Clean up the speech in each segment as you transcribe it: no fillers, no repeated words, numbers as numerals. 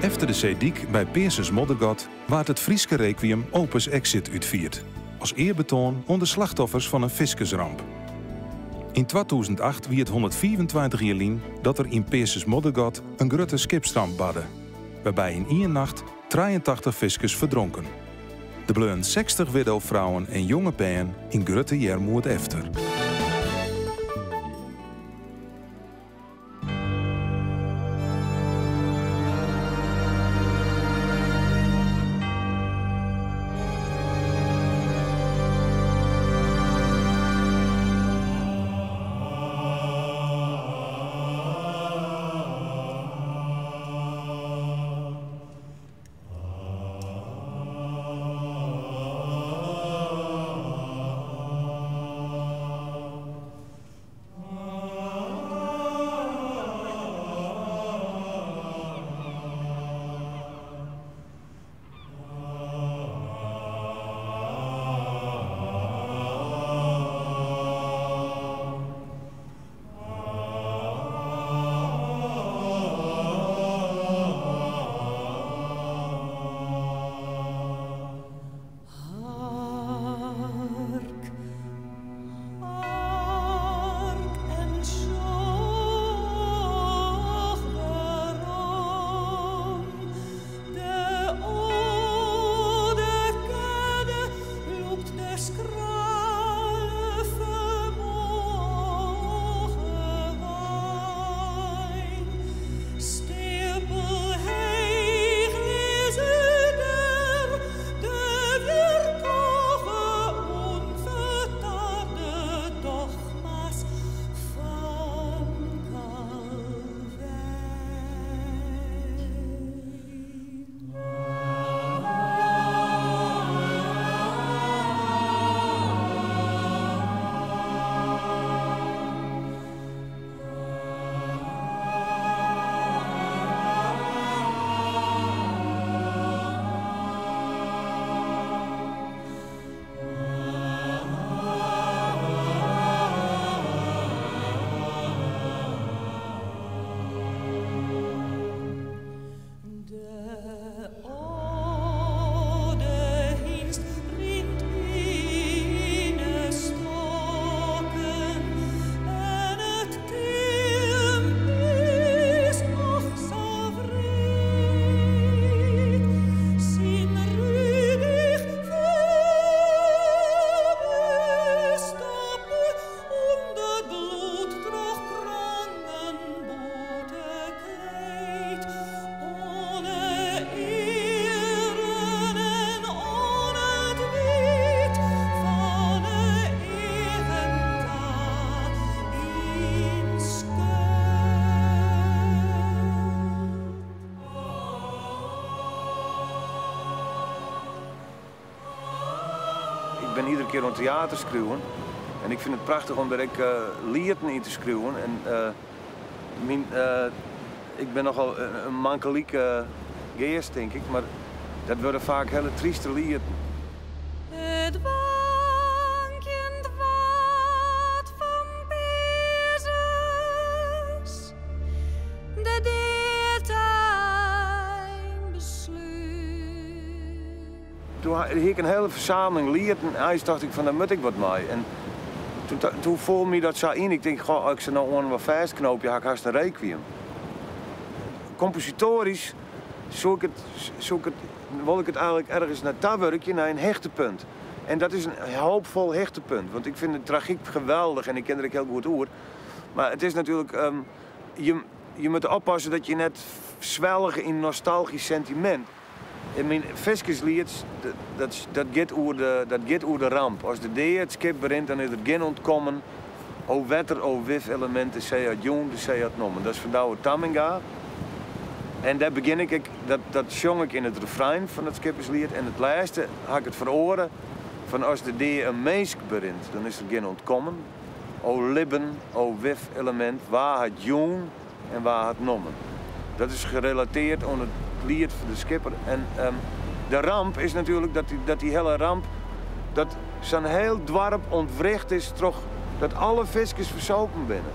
Efter de seedyk by Peasens-Moddergat waard it Fryske requiem Opus Exit útfierd, as earbetoan oan de slachtoffers fan in fiskersramp. Yn 2008 wie it 125 jier lyn dat der yn Peasens-Moddergat in grutte skipsramp barde, wêrby yn ien nacht 83 fiskers ferdronken. Der bleaunen 60 widdofrouwen en jonge bern yn grutte earmoed efter. Ik bin iedere kear oan teater skriuwen en ik fyn it prachtich om dêr ek lieten yn te skriuwen. En myn, ik bin nochal in mankelike geast, tink ik, mar dat wurde faak hiele tryste lieten. It wankjend waad fan Peazens, de dea ta ein beslút. Toen hie ik in hiele fersameling lieten en eins tocht ik fan dêr moat ik wat mei. En toen foel my dat sa yn, ik tink, goh, as ik se no oan inoar fêstknoopje, ha ik hast in requiem. Kompositoarysk soe ik it, soe ik it, wol ik it eigenlik ergens nei ta wurkje, nei in hichtepunt. En dat is in hoopfol hichtepunt, want ik fyn de tragyk geweldich en ik kin der ek hiel goed oer. Mar it is natuerlik, je, je moatte oppasse dat je net swelge yn nostalgysk sentimint. En myn fiskersliet, dat, dat, giet oer de, dat giet oer de ramp. As de dea it skip berint, dan is der gjin ûntkommen. O wetter, o wif elemint, de see hat jûn, de see hat nommen. Dat is fan Douwe Tamminga. En dêr begjin ik ek, dat, dat sjong ik yn it refrein fan it skippersliet. En it lêste ha ik it feroare fan as de dea in minsk berint, dan is der gjin ûntkommen. O libben, o wif elemint, wa hat jûn en wa hat nommen. Dat is gerelateerd oan it liet fan de skipper. En de ramp is natuerlik dat, dat dy hiele ramp, dat sa'n hiel doarp ûntwricht is troch dat alle fiskers fersopen binne.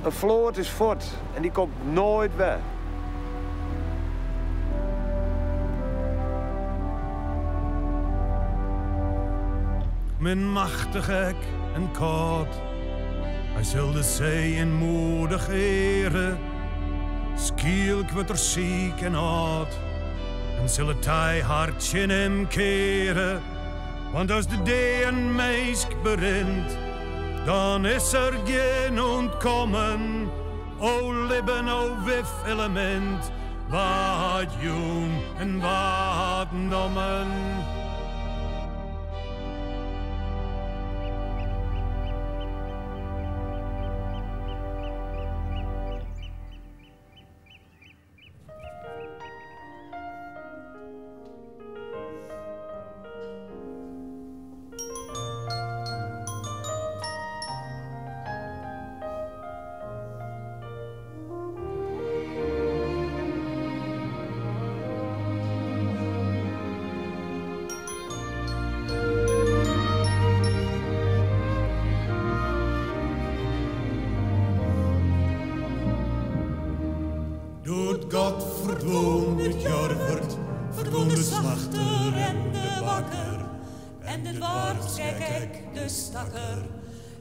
In float is fuort en dy komt noait wer. Minmachtich ek en kâld. Hy sil de see in moedich eare. Skielk wurdt er siik en âld en sil it tij har tsjin him keare. Want as de dea in minsk berint, dan is der gjin ûntkommen. O libben, o wif elemint, wat jûn en wat nommen. Doe't God ferdwûn út Jorwert, ferdwûn de slachter en de bakker en de doarpsgek ek, de stakker.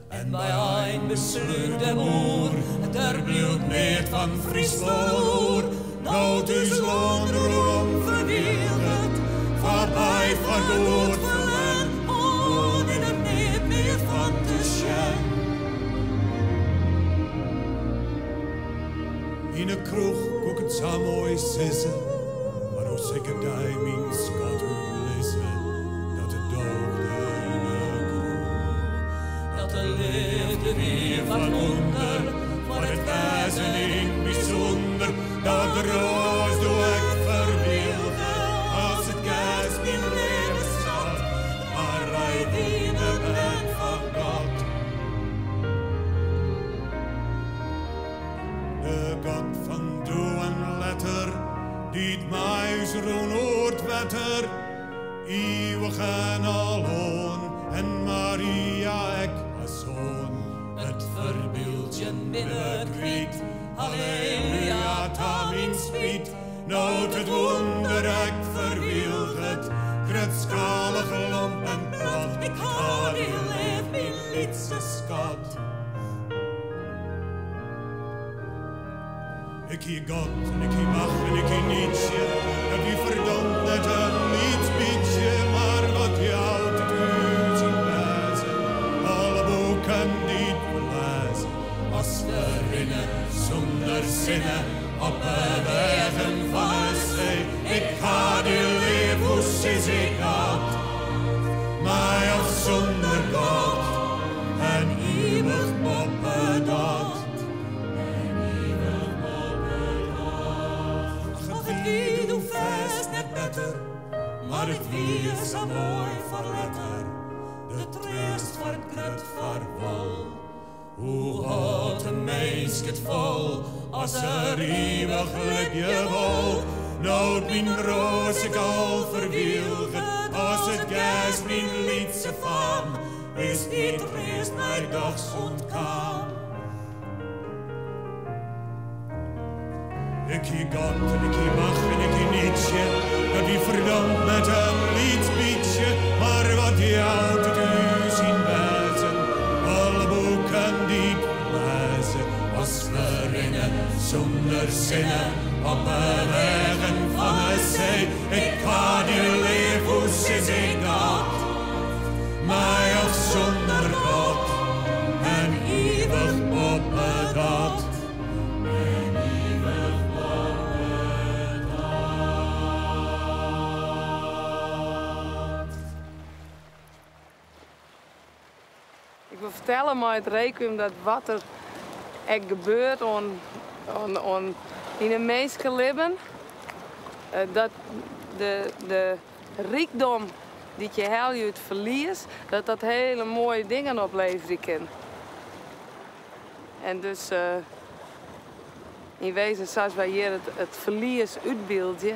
En by einbeslút de boer, der bliuwt neat fan Fryslân oer, no't ús lân rûnom ferwylget, foarby foargoed ferlern, oan is der neat mear fan te sjen. Yn 'e kroech koe ik it sa moai sizze, mar no sil ik dy myn skat útlizze, dat it doogde yn 'e grûn. Dat de leafde wie foar it wûnder, foar it wêzen yn 't bysûnder, dat de roas doe ek ferwylge, as it gers myn leave skat, mar wy wiene bern fan God. De God fan doe en letter, dy't mei ús rûn oer 't wetter, iuwich en aloan, en Maria ek har soan. It ferbyldzjen bin ik kwyt, halleluja ta myn spyt, no't it wûnder ek ferwylget, grutskalich, lomp en plat, ik ha dy leaf, myn lytse skat. Ik hie God en ik hie Bach en ik hie Nietzsche, dat wie ferdomd net in lyts bytsje, mar wat jout it ús yn wêzen, alle boeken dy't we lêze, as we rinne sûnder sinne op 'e weagen fan 'e see. Ik ha dy leaf, hoe sis ik dat? Mei of sûnder God en ivich boppedat. En ivich boppedat. Ach, it wie doe fêst net better, mar it wie sa moai foar letter, de treast foar it grut farwol. Hoe hâldt in minsk it fol as er ivich libje wol? No't myn roas ek al ferwylget, as it gers myn lytse faam, is dy treast my dochs ûntkaam. Ik hie God en ik hie Bach en ik hie Nietzsche, dat wie ferdomd net in lyts bytsje, mar wat jout it ús yn wêzen, alle boeken dy't we lêze, as we rinne sûnder sinne op 'e weagen fan 'e see. Ik ha dy leaf, hoe sis ik dat? Mei of sûnder God en ivich boppedat. En ivich boppedat. Ik wol fertelle mei it requiem dat wat der ek gebeurt oan, oan, oan yn in minskelibben, dat de, de rykdom dy't je helje út ferlies, dat dat hiele moaie dingen opleverje kin. En dus yn wezen sa's wy hjir it ferlies útbyldzje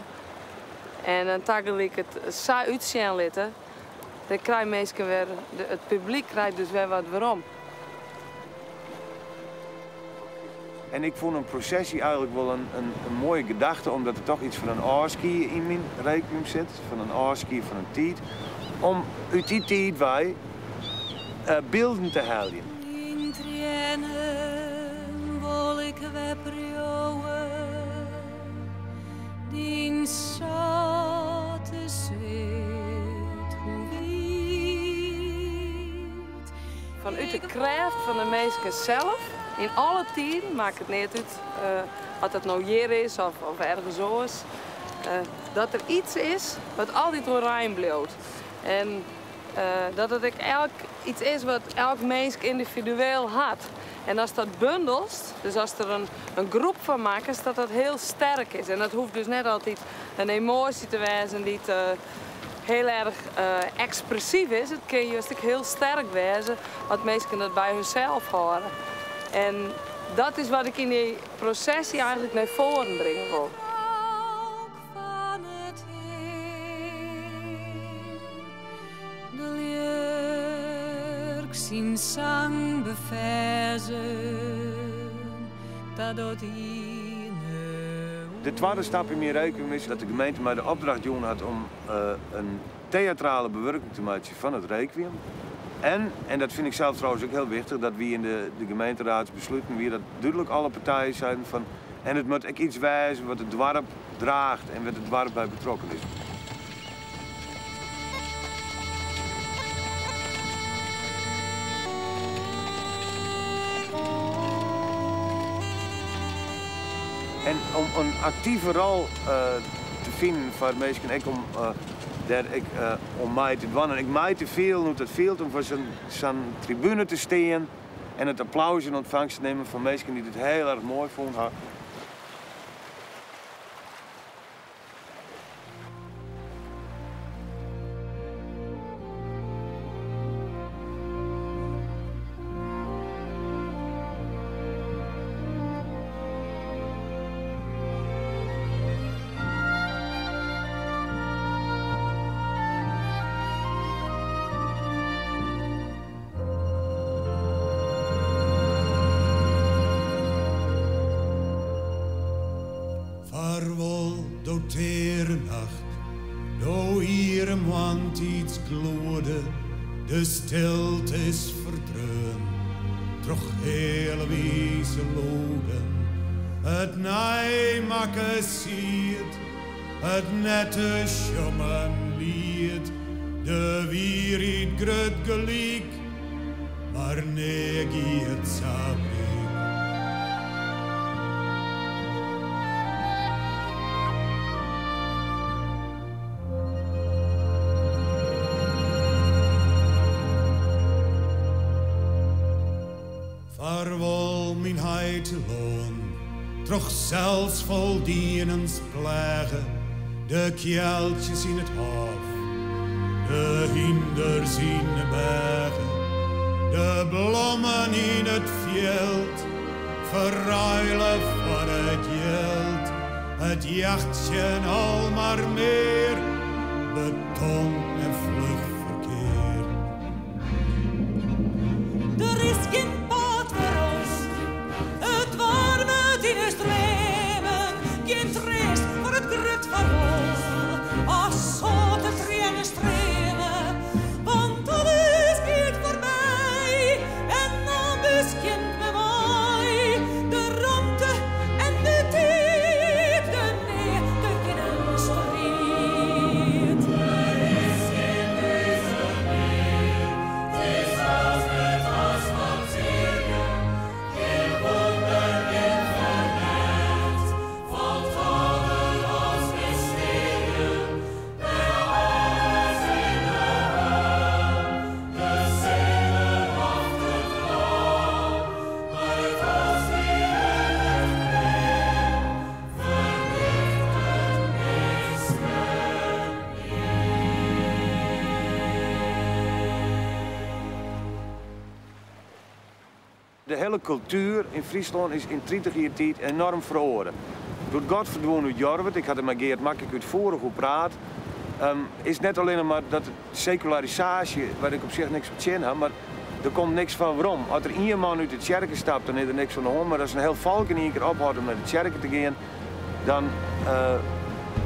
en dan tagelyk it sa útsjen litte, dêr krije minsken wer, it publyk krijt dus wer wat werom. En ik fûn in prosesje eigenlik wol in, in, in moaie gedachte, omdat der toch iets fan in ôfskie yn myn requiem sit, fan in ôfskie fan in tiid. Om út dy tiid wei bylden te heljen. Dyn triennen wol ik wer priuwe, dyn sâlte swit hoe wiet. Fanút de krêft fan de minsken sels, yn alle tiden, makket neat út oft it no hjir is of ergens oars, dat der yts is wat altyd oerein bliuwt. En dat it ek elk yts is wat elk minsk yndividueel hat. En ast dat bundelst, dus ast der in groep fan makkest, dat dat hiel sterk is. En dat hoecht dus net altyd in emoasje te wêzen dy't hiel erch ekspressyf is. It kin just ek hiel sterk wêze as minsken dat by harsels hâlde. En dat is wat ik yn dy prosessy eigentlik nei foaren bringe wol. Fan it De ljurk syn sang beferzen ta dat iene De twadde stap yn myn requiem is dat de gemeente my de opdracht jûn hat om in teatrale bewurking te meitsjen fan it requiem. En, en dat fyn ik sels trouwens ek hiel wichtich, dat wie yn de gemeenteraadsbesluten wie dat dúdlik alle partijen seiden fan en it moat ek yts wêze wat it doarp draacht en wêr't it doarp by betrokken is. En om in aktive rol te finen foar minsken, ek om dêr ek oan mei te dwaan en ek mei te fielen hoe't it fielt om foar sa'n tribune te stean en it applaus yn ûntfangst te nimmen fan minsken dy't it hiel erch moai fûn ha. Farwol, do teare nacht, do iere moarntiidsgloede, de stilte is ferdreaun troch heale wize lûden. It nijmakke sied, it net te sjongen liet, de wierheid grut gelyk, mar nea gie it sa bryk. Farwol myn heitelân, troch selsfoldienens pleage, de kealtsjes yn it hôf, de hynders yn 'e bergen, de blommen yn it fjild, ferruile foar it jild, it jachtsjen al mar mear, beton en fluch ferkear. Der is gjin paad foar ús, it waarmet yn ús dreamen, gjin treast foar it grut farwol, as sâlte triennen streame, want alles giet foarby en dan beskjint me mei de romte en de tiid, de nea te winnen striid. Der is gjin keuze mear, 't is as asfaltearjen, gjin wûnder, gjin ferlet, falt alle as mystearjen, wer alles yn de hel. De sinne wachtet al, mar it ôfskie en it klean ferlicht it minske De hiele kultuer yn Fryslân is yn 30 jier tiid enoarm feroare. Doe't God ferdwûn út Jorwert, ik ha der mei Geart Mak ek útfoerich oer praat, is net allinne mar dat de sekularisaasje, wêr't ik op sich niks op tsjin ha, mar der komt niks fan werom. As der ien man út de tsjerke stapt, dan is der niks oan de hân, mar as in hiel folk yn ien kear ophâldt om nei de tsjerke te gean, dan,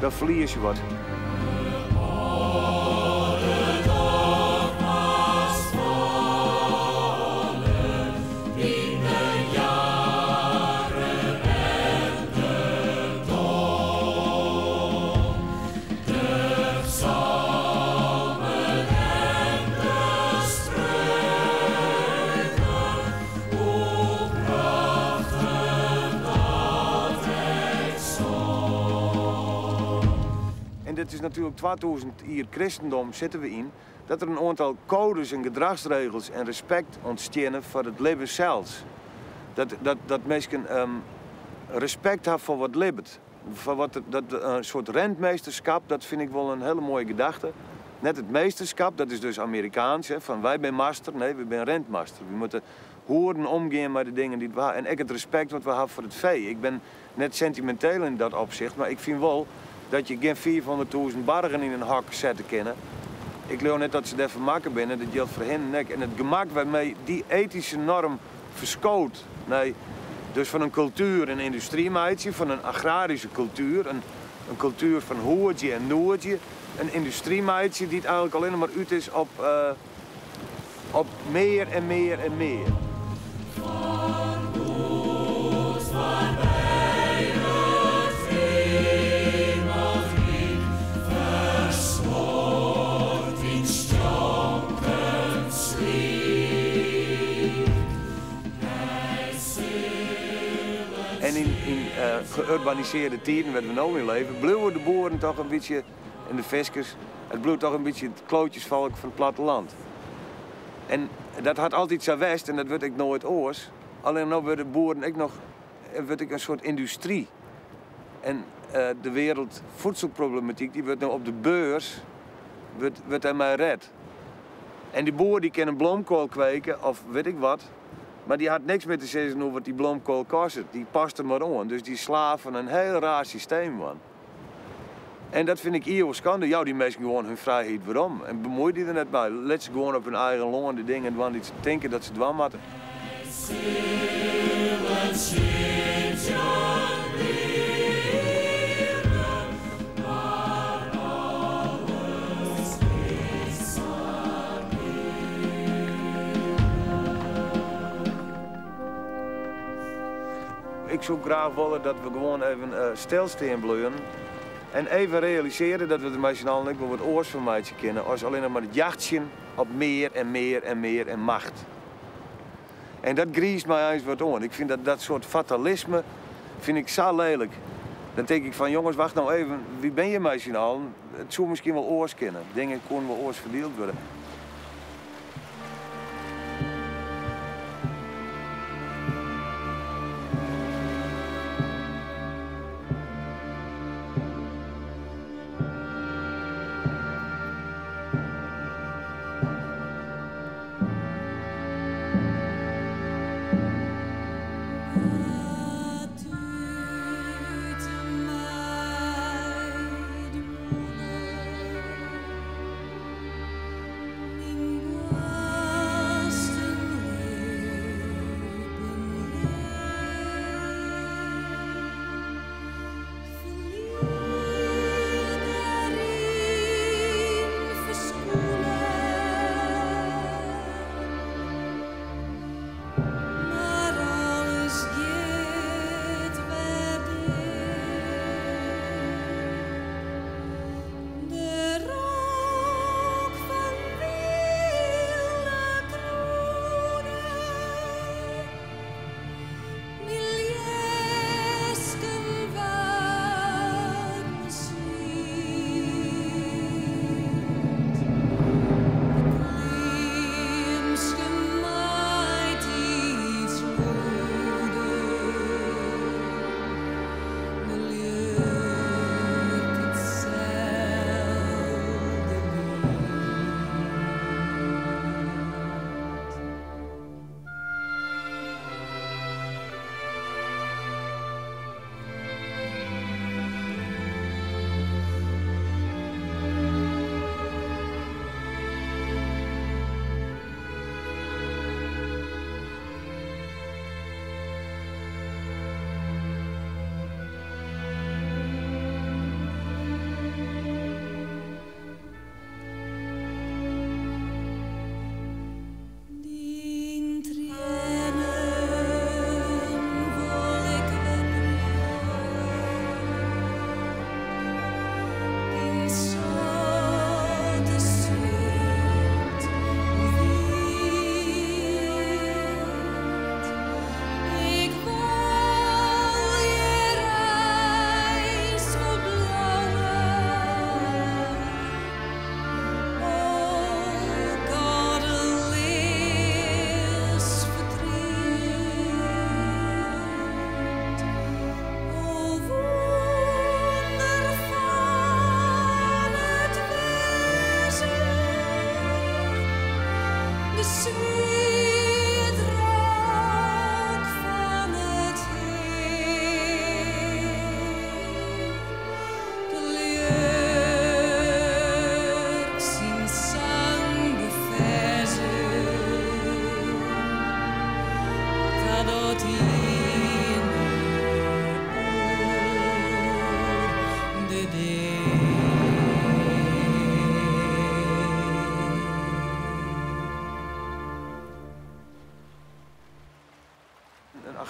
dan ferlies je wat. De âlde dogma's fal. it is natuerlik 2000 jier kristendom sitte we yn, dat der in oantal koades en gedrachsregels en respekt ûntsteane foar it libben sels. Dat, dat, dat minsken respekt ha foar wat libbet. Foar wat, dat, in soart rentmeesterskap, dat fyn ik wol in hiele moaie gedachte. Net it meesterskap, dat is dus Amerikaansk, hè, fan wy binne master. Nee, wy binne rentmaster. We moatte hoeren omgean mei de dingen dy't we ha. En ek it respekt wat we ha foar it fee. Ik bin net sentiminteel yn dat opsicht, mar ik fyn wol dat je gjin 500.000 bargen yn in hok sette kinne. Ik leau net dat se dêrfoar makke binne, dat jildt foar hinnen ek. En it gemak wêrmei dy etyske norm ferskoot nei dus fan in kultuer in yndustry meitsje, fan in agraryske kultuer, in kultuer fan hoedzje en noedzje, in yndustry meitsje dy't eigenlik allinne mar út is op mear en mear en mear. En yn geurbanisearde tiden wêr't we no yn leve, bliuwe de boeren toch in bytsje, en de fiskers, it bliuwt toch in bytsje it klootjesfolk fan it plattelân. En dat hat altyd sa west en dat wurdt ek noait oars. Allinne no wurde boeren ek noch, wurdt ek in soart yndustry. En de wereldvoedselproblematyk dy wurdt no op de beurs, wurdt dêrmei red. En dy boer dy kin in blomkoal kweke of wit ik wat, mar dy hat niks mear te sizzen oer wat dy blomkoal kostet. Dy past der mar oan. Dus dy slaaf fan in hiel raar systeem wurden. En dat fyn ik ivich skande. Jou dy minsken gewoan hun frijheid werom. En bemuoi dy der net mei. Lit se gewoan op hun eigen lân de dingen dwaan dy't se tinke dat se dwaan moatte. Ik soe graach wolle dat we gewoan even stilstean bliuwen en even realisearje dat we der mei syn allen ek wol wat oars fan meitsje kinne as allinnich mar it jachtsjen op mear en mear en mear en macht. En dat griist my eins wat oan. Ik fyn dat soart fatalisme fyn ik sa lelik. Dan tink ik fan jonges, wacht no even, wy binne hjir mei syn allen. It soe miskien wol oars kinne. Dingen koene wol oars ferdield wurde.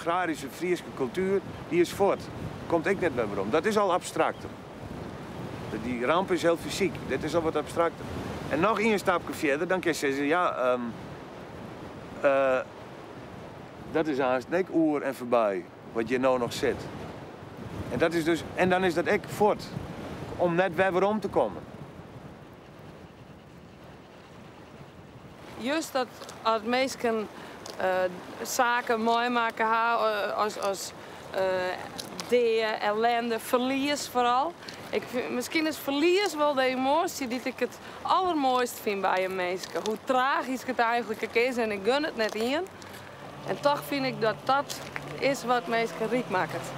agraryske Fryske kultuer, dy is fuort. Komt ek net wer werom. Dat is al abstrakter. Dy ramp is hiel fysyk, dit is al wat abstrakter. En noch ien stapke fierder, dan kinst sizze, ja, dat is aanst ek oer en foarby, wat hjir no noch sit. En dat is dus, en dan is dat ek fuort, om net wer werom te kommen. Just dat as minsken saken meimakke ha as dea, ellende, ferlies foaral. Ik fyn, miskien is ferlies wol de emoasje dy't ik it aldermoaist fyn by in minske. Hoe tragysk it eigentlik ek is en ik gun it net ien. En toch fyn ik dat dat is wat minsken ryk makket.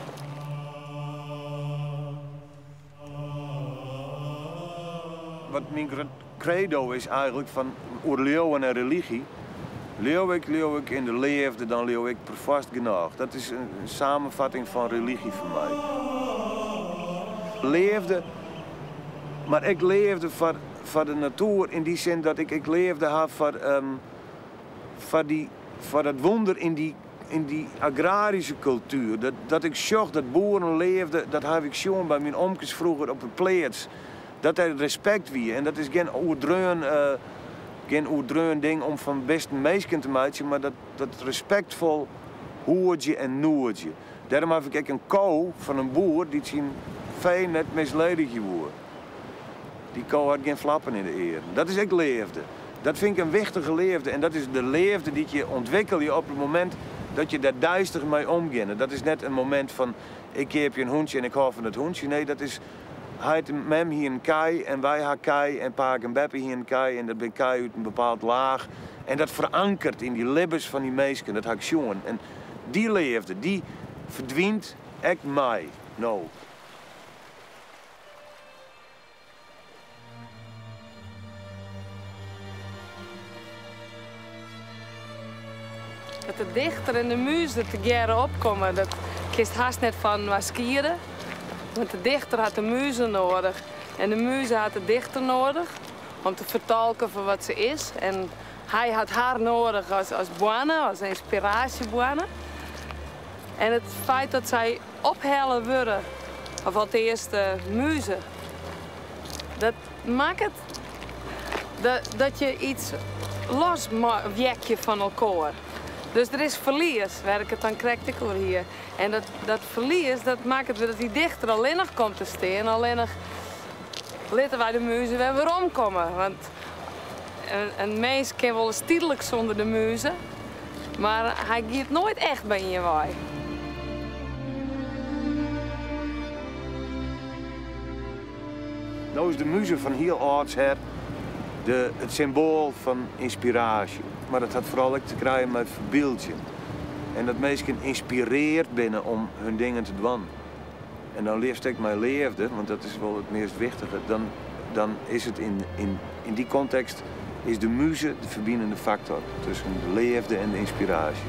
Wat myn credo is eigentlik fan oer leauwen en religy. Leau ik, leau ik yn de leafde, dan leau ik perfoarst genôch. Dat is in samenvatting fan religy foar my. Leafde, mar ek leafde foar de natoer yn dy sin dat ik ek leafde ha foar dy, foar dat wûnder yn dy, yn dy agraryske kultuer. Dat ik sjoch dat boeren leafde, dat haw ik sjoen by myn omkes froeger op de pleats. Dat der respekt wie en dat is gjin oerdreaun, gjin oerdreaun ding om fan bisten minsken te meitsjen, mar dat respektfol hoedzje en noedzje. Dêrom haw ik ek in ko fan in boer dy't syn fee net misledigje woe. Dy ko hat gjin flappen yn de earen. Dat is ek leafde. Dat fyn ik in wichtige leafde en dat is de leafde dy't je ûntwikkelje op it momint dat je dêr deistich mei omgeane. Dat is net in momint fan ik keapje in hûntsje en ik hâld fan dat hûntsje. Nee, dat is heit en mem hienen kij en wy ha kij en pake en beppe hienen kij en dat binne kij út in bepaald laach. En dat ferankert yn dy libbens fan dy minsken, dat ha ik sjoen. En dy leafde, dy ferdwynt ek mei no. Dat de dichter en de muze tegearre opkomme, dat kinst hast net fan inoar skiede. Want de dichter hat de muze nedich en de muze hat de dichter nedich om te fertolken foar wat se is. En hy hat har nedich as boarne, as ynspiraasjeboarne. En it feit dat sy ophelle wurde, of alteast de muze, dat makket dat je iets los wjekje fan elkoar. Dus der is ferlies, wêr't ik it dan krekt ek oer hie. En dat ferlies, dat makket wer dat dy dichter allinnich komt te stean, allinnich litte wy de muze wer weromkomme. Want in minsk kin wolris tydlik sûnder de muze, mar hy giet noait echt by ien wei. No is de muze fan hiel âldsher it symboal fan ynspiraasje. Mar dat hat foaral ek te krijen mei ferbyldzjen. En dat minsken ynspireard binne om hun dingen te dwaan. En dan leafst ek mei leafde, want dat is wol it meast wichtige. Dan is it yn dy kontekst is de muze de ferbinende faktor tusken de leafde en de ynspiraasje.